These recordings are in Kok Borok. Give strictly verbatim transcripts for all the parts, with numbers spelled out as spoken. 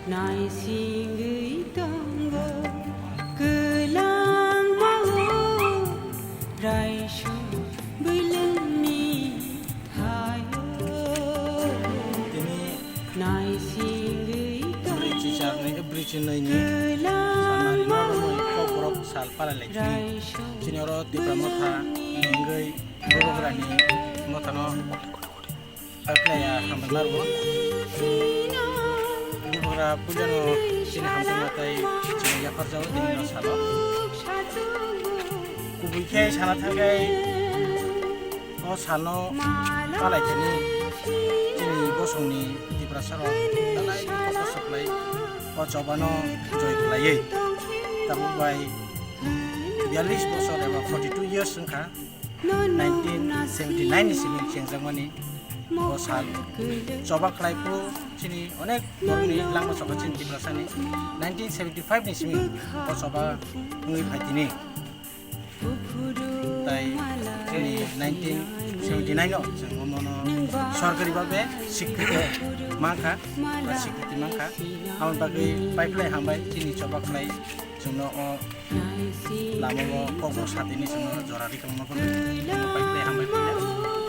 Naisingwi tongo kwlangma o raisok bwlwngni hayo. Tini naisingwi tongo bridge charni, bridge noini kwlangma o kokborok sal palai lai. Raisok chini oro Tipra Motha wngwi Bubagrani mothano. Hakhlaiya hambai marbo. Bubagra pujano chini hamjakma tei chini yapharjao tini no salo. Kubui khe sana thangkhai o salno palai thani chini bosongni Tiprasa rok belai kok kwchwk lai o chobano joi khlaiwi tabuk bai biyallis bosor eba forty two years wngkha. Nineteen seventy nine ni simi chengjakmani o sal. Choba khlai phuru chini onek borokni langma choba chini Tiprasani nineteen seventy five ni simi o choba wngwi phai tini. Tai chini nineteen seventy nine o chwng omono sorkari babe sikriti mankha, ba sikriti mankha. Aboni bagwi paiphlai hambai chini choba khlai chwngno o lama o kokborok satini chwngno jora rikang ma phano pai pai hambai phano.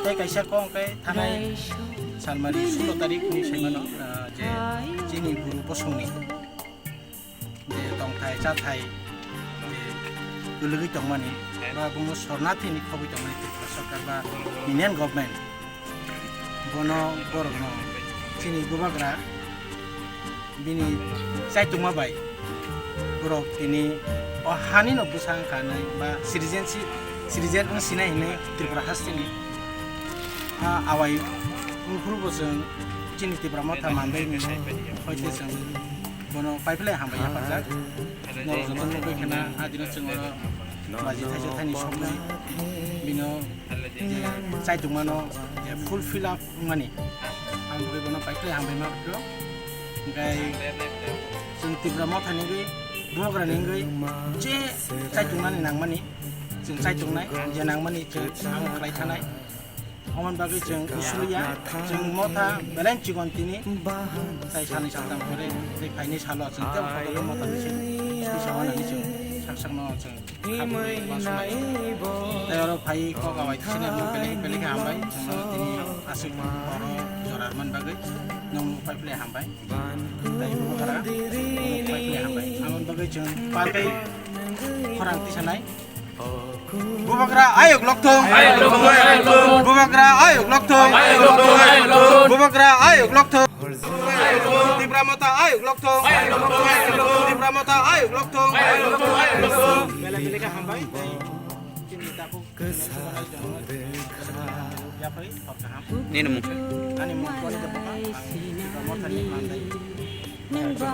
Tei kaisa kok hwnkhe thanai salmani sulo tarik ni saimano, ah, je chini buru bosongni je tongthai chathai je kwlwgwi tongmani ba bumo sornathini khobwi tongmani Tripura Sarkar ba Union Government. Bono borokno chini bubagra bini chaitokma bai borok tini o hani no bwsa wngkha hinwi ba citizenship, citizen wng sinai hinwi Tripura hasteni. A awai wngphuru bo chwng chini Tipra Motha manbai ni hoite chwng bono paiphlai hambai yapharjak. Norok joto nugwi khna adino chwng oro baji thaisa thaini soknai bino je chaitokmano je full fill up wngmani. Ang bwrwi bono paiphlai hambai ma phio. Hwnkhe chwng Tipra Mothani wngwi, Bubagrani wngwi je chaitoknani nangmani, chwng chaitongnai, je nangmani chwng ang khlai thanai. Omoni bagwi chwng usuluya, chwng motha belai chikon tini, tai sani satam pore tei phaini salo chwng tei kotor motha bisi, bisi wanani chwng sak sakno chwng. Tei oro phai kok awai sini belai belai khe hambai, chwngno tini aswk oro jora rwmani bagwi nwng paiphlai hambai. Tei bubagra paiphlai hambai. Aboni bagwi chwng palkai khorang tisanai. Bubagra ayuk lokthung. Bubagra ayuk lokthung. Bubagra ayuk lokthung. Tipra Motha ayuk lokthung. Tipra Motha ayuk lokthung. Belai belai khe hambai. Chini takhuk. Yapri, hor kaham. Nini mung khe? Ani mung Tony Debbarma, ang Tipra Mothani mandai. Nang ba